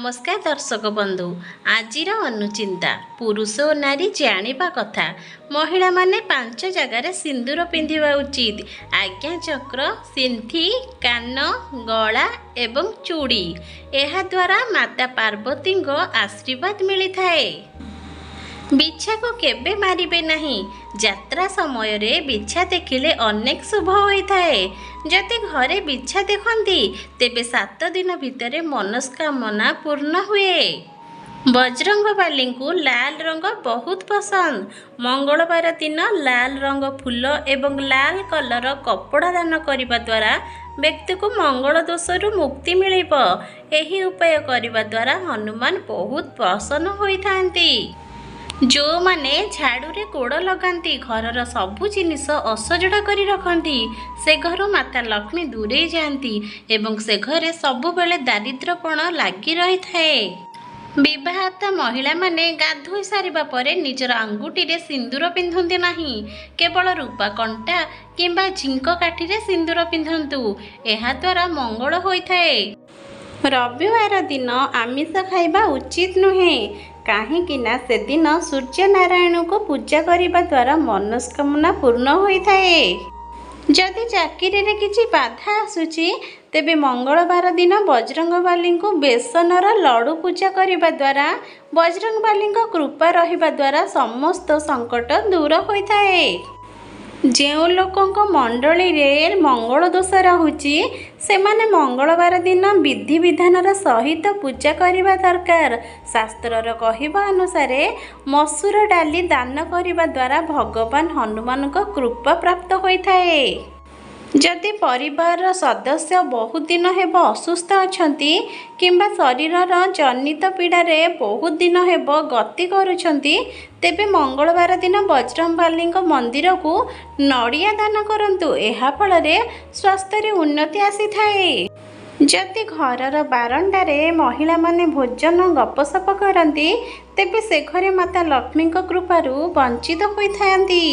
ନମସ୍କାର ଦର୍ଶକ ବନ୍ଧୁ, ଆଜିର ଅନୁଚିନ୍ତା ପୁରୁଷ ଓ ନାରୀ ଜାଣିବା କଥା। ମହିଳାମାନେ 5 ଜାଗାରେ ସିନ୍ଦୁର ପିନ୍ଧିବା ଉଚିତ: ଆଜ୍ଞା ଚକ୍ର, ସିନ୍ଥି, କାନ, ଗଳା ଏବଂ ଚୁଡ଼ି। ଏହାଦ୍ୱାରା ମାତା ପାର୍ବତୀଙ୍କ ଆଶୀର୍ବାଦ ମିଳିଥାଏ। ବିଛାକୁ କେବେ ମାରିବେ ନାହିଁ। ଯାତ୍ରା ସମୟରେ ବିଛା ଦେଖିଲେ ଅନେକ ଶୁଭ ହୋଇଥାଏ। ଯଦି ଘରେ ବିଛା ଦେଖନ୍ତି, ତେବେ 7 ଦିନ ଭିତରେ ମନସ୍କାମନା ପୂର୍ଣ୍ଣ ହୁଏ। ବଜରଙ୍ଗବାଲିଙ୍କୁ ଲାଲ ରଙ୍ଗ ବହୁତ ପସନ୍ଦ। ମଙ୍ଗଳବାର ଦିନ ଲାଲ ରଙ୍ଗ ଫୁଲ ଏବଂ ଲାଲ କଲର କପଡ଼ା ଦାନ କରିବା ଦ୍ୱାରା ବ୍ୟକ୍ତିକୁ ମଙ୍ଗଳ ଦୋଷରୁ ମୁକ୍ତି ମିଳିବ। ଏହି ଉପାୟ କରିବା ଦ୍ୱାରା ହନୁମାନ ବହୁତ ପ୍ରସନ୍ନ ହୋଇଥାନ୍ତି। ଯେଉଁମାନେ ଝାଡ଼ୁରେ ଗୋଡ଼ ଲଗାନ୍ତି, ଘରର ସବୁ ଜିନିଷ ଅସଜଡ଼ା କରି ରଖନ୍ତି, ସେ ଘରୁ ମାତା ଲକ୍ଷ୍ମୀ ଦୂରେଇ ଯାଆନ୍ତି ଏବଂ ସେ ଘରେ ସବୁବେଳେ ଦାରିଦ୍ର୍ୟପଣ ଲାଗି ରହିଥାଏ। ବିବାହିତ ମହିଳାମାନେ ଗାଧୋଇ ସାରିବା ପରେ ନିଜର ଆଙ୍ଗୁଠିରେ ସିନ୍ଦୁର ପିନ୍ଧନ୍ତି ନାହିଁ। କେବଳ ରୂପା କଣ୍ଟା କିମ୍ବା ଝିଙ୍କ କାଠିରେ ସିନ୍ଦୁର ପିନ୍ଧନ୍ତୁ। ଏହାଦ୍ୱାରା ମଙ୍ଗଳ ହୋଇଥାଏ। ରବିବାର ଦିନ ଆମିଷ ଖାଇବା ଉଚିତ ନୁହେଁ, କାହିଁକି ନା ସେଦିନ ସୂର୍ଯ୍ୟନାରାୟଣଙ୍କୁ ପୂଜା କରିବା ଦ୍ୱାରା ମନସ୍କାମନା ପୂର୍ଣ୍ଣ ହୋଇଥାଏ। ଯଦି ଚାକିରିରେ କିଛି ବାଧା ଆସୁଛି, ତେବେ ମଙ୍ଗଳବାର ଦିନ ବଜରଙ୍ଗବାଲିଙ୍କୁ ବେସନର ଲଡ଼ୁ ପୂଜା କରିବା ଦ୍ୱାରା ବଜରଙ୍ଗବାଲିଙ୍କ କୃପା ରହିବା ଦ୍ୱାରା ସମସ୍ତ ସଙ୍କଟ ଦୂର ହୋଇଥାଏ। ଯେଉଁ ଲୋକଙ୍କ ମଣ୍ଡଳୀରେ ମଙ୍ଗଳ ଦୋଷ ରହୁଛି, ସେମାନେ ମଙ୍ଗଳବାର ଦିନ ବିଧିବିଧାନର ସହିତ ପୂଜା କରିବା ଦରକାର। ଶାସ୍ତ୍ରର କହିବା ଅନୁସାରେ ମସୁର ଡାଲି ଦାନ କରିବା ଦ୍ୱାରା ଭଗବାନ ହନୁମାନଙ୍କ କୃପା ପ୍ରାପ୍ତ ହୋଇଥାଏ। ଯଦି ପରିବାରର ସଦସ୍ୟ ବହୁତ ଦିନ ହେବ ଅସୁସ୍ଥ ଅଛନ୍ତି କିମ୍ବା ଶରୀରର ଜନିତ ପୀଡ଼ାରେ ବହୁତ ଦିନ ହେବ ଗତି କରୁଛନ୍ତି, ତେବେ ମଙ୍ଗଳବାର ଦିନ ବଜରଙ୍ଗବାଲିଙ୍କ ମନ୍ଦିରକୁ ନଡ଼ିଆ ଦାନ କରନ୍ତୁ। ଏହା ଫଳରେ ସ୍ୱାସ୍ଥ୍ୟରେ ଉନ୍ନତି ଆସିଥାଏ। ଯଦି ଘରର ବାରଣ୍ଡାରେ ମହିଳାମାନେ ଭୋଜନ ଗପସପ କରନ୍ତି, ତେବେ ସେ ଘରେ ମାତା ଲକ୍ଷ୍ମୀଙ୍କ କୃପାରୁ ବଞ୍ଚିତ ହୋଇଥାନ୍ତି।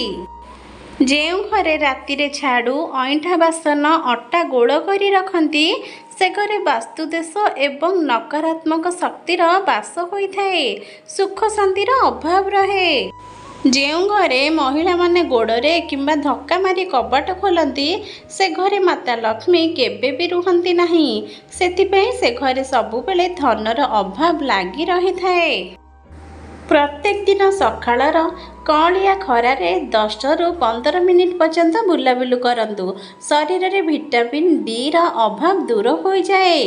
ଯେଉଁ ଘରେ ରାତିରେ ଝାଡ଼ୁ, ଅଇଁଠା ବାସନ, ଅଟା ଗୋଳ କରି ରଖନ୍ତି, ସେ ଘରେ ବାସ୍ତୁଦୋଷ ଏବଂ ନକାରାତ୍ମକ ଶକ୍ତିର ବାସ ହୋଇଥାଏ। ସୁଖ ଶାନ୍ତିର ଅଭାବ ରହେ। ଯେଉଁ ଘରେ ମହିଳାମାନେ ଗୋଡ଼ରେ କିମ୍ବା ଧକ୍କା ମାରି କବାଟ ଖୋଲନ୍ତି, ସେ ଘରେ ମାତା ଲକ୍ଷ୍ମୀ କେବେ ବି ରୁହନ୍ତି ନାହିଁ। ସେଥିପାଇଁ ସେ ଘରେ ସବୁବେଳେ ଧନର ଅଭାବ ଲାଗି ରହିଥାଏ। ପ୍ରତ୍ୟେକ ଦିନ ସକାଳର କଅଁଳିଆ ଖରାରେ 10ରୁ 15 ମିନିଟ୍ ପର୍ଯ୍ୟନ୍ତ ବୁଲାବୁଲି କରନ୍ତୁ। ଶରୀରରେ ଭିଟାମିନ୍ ଡିର ଅଭାବ ଦୂର ହୋଇଯାଏ।